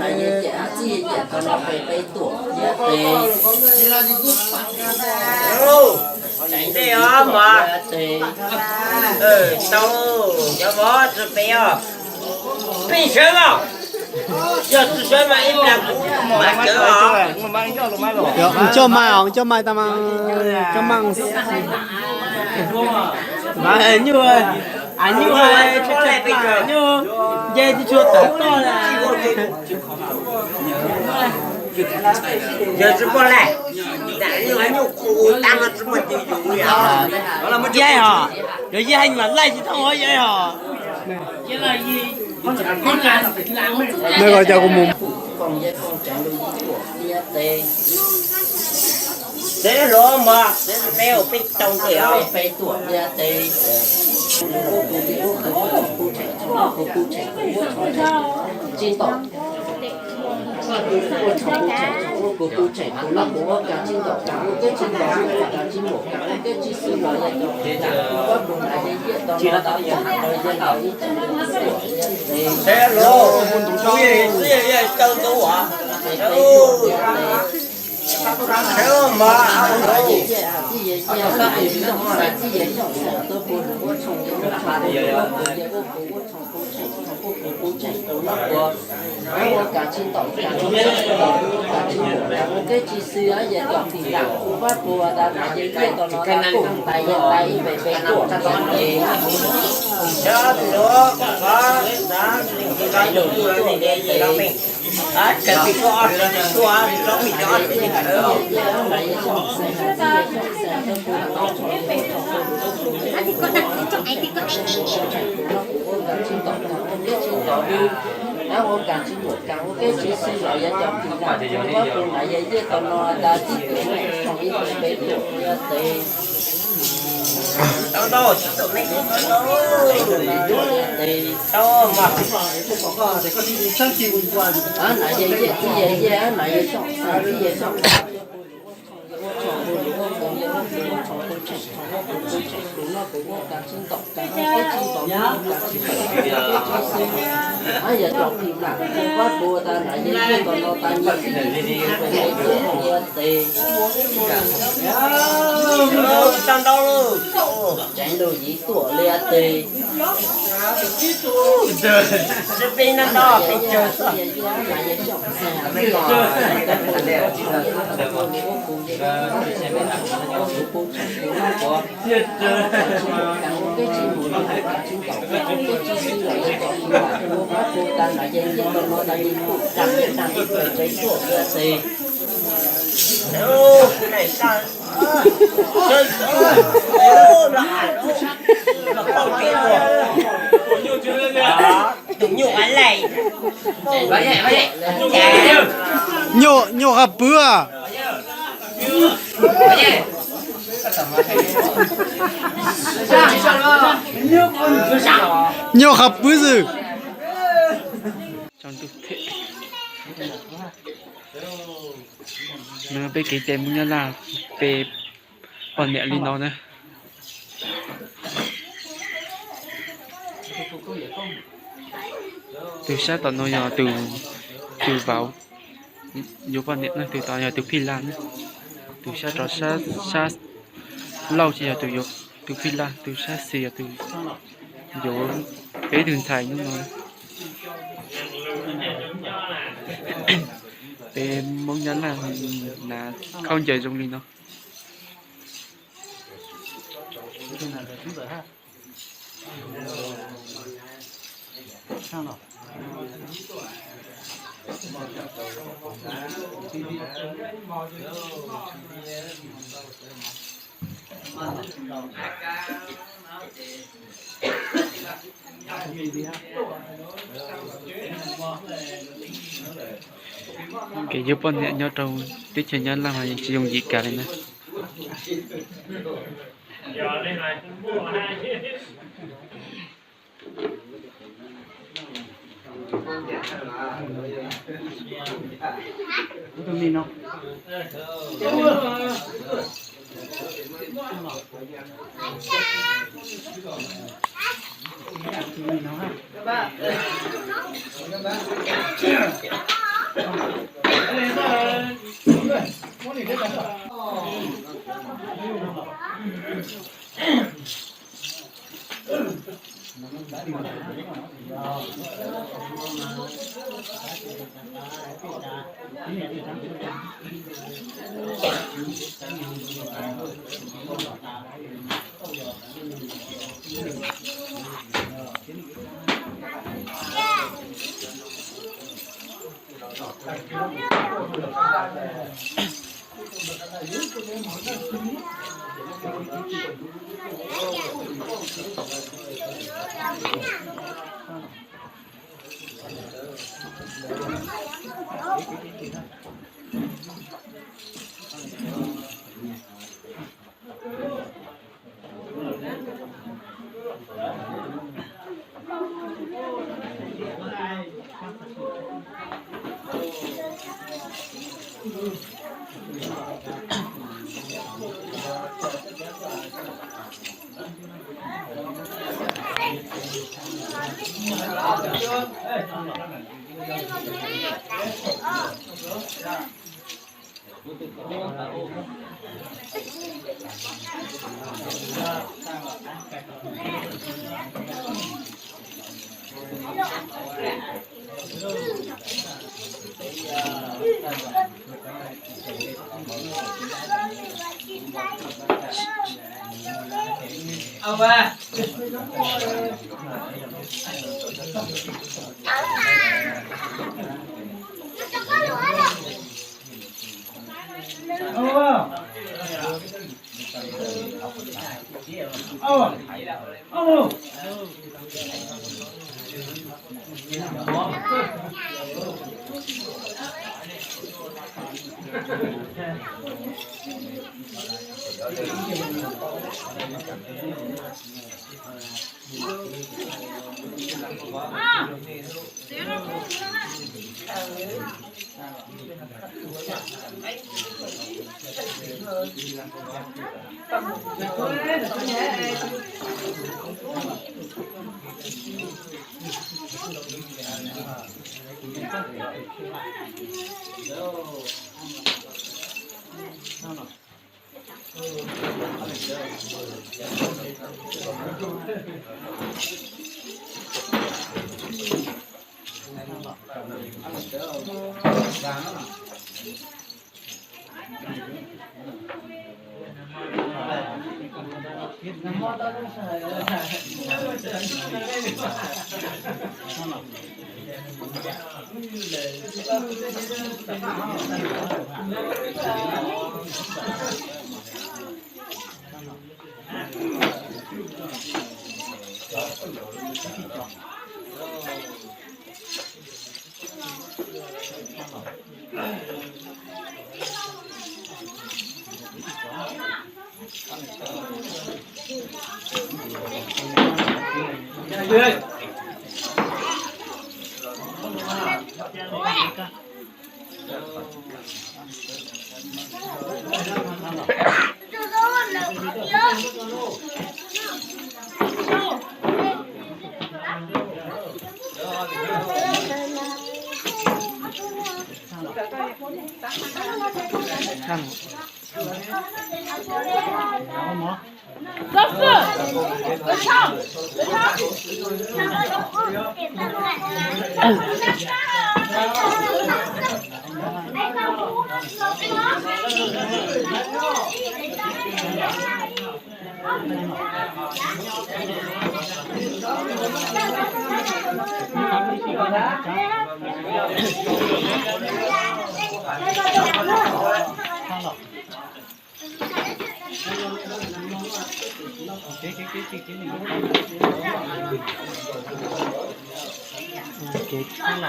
na yog ces txij yog ces tau no peb peb tuam liab tes. Tseem ntej os mas. Tau, cov vov tsis pem os. Peb sawv os. Yog tsis sawv mas ib plag kuv mam sawv os. Coj mai os, coj mai tau mas, coj mai. Nyuj, nyuj, nyuj, nce tsis tshua tawm toj. Yog tsis muaj laij, nyuj qus tab no tsis muaj twg yus li os. Yog yog heev mas laij tsis thooj os, yog os. Neb ko cov kuv mus. Xev hluas mog, xev peb peb tau ntej os. Peb tuam liab tes. Xev hluas, kuv yeej xwb yeej caw ntxuav as. Xev hluas mog. Tau ntau, tsis tuam me, tsis tuam ntau. Tau mas. Tau ntau. Tseev lug yim tuam liab tes. Sib peb nab nto peb caug xwb. Nyuj, nyuj qab pw. Nyuj qab pw xwb. Peb kev cai Hmoob Nyab Laj, peb poj niam li no na. Tus sab tom no yog tus, tus vauv, yuav poj niam na, tus tom yog tus phij laj na. Tus sab rov sab, sab laug ces yog tus yuav, tus phij laj, tus sab xis yog tus yuav peb tug ntxhais hnub no. Peb Hmoob Nyab Laj hnav khaub ncaws zoo li no. Kev yuav poj niam nyob rau teb chaws Nyab Laj mas yeej tsis yooj yim kiag li na.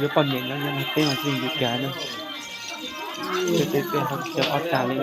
Yuav poj niam nyob nyob peb mas tsis yus kav na. Tej tej ho cov ob tag li.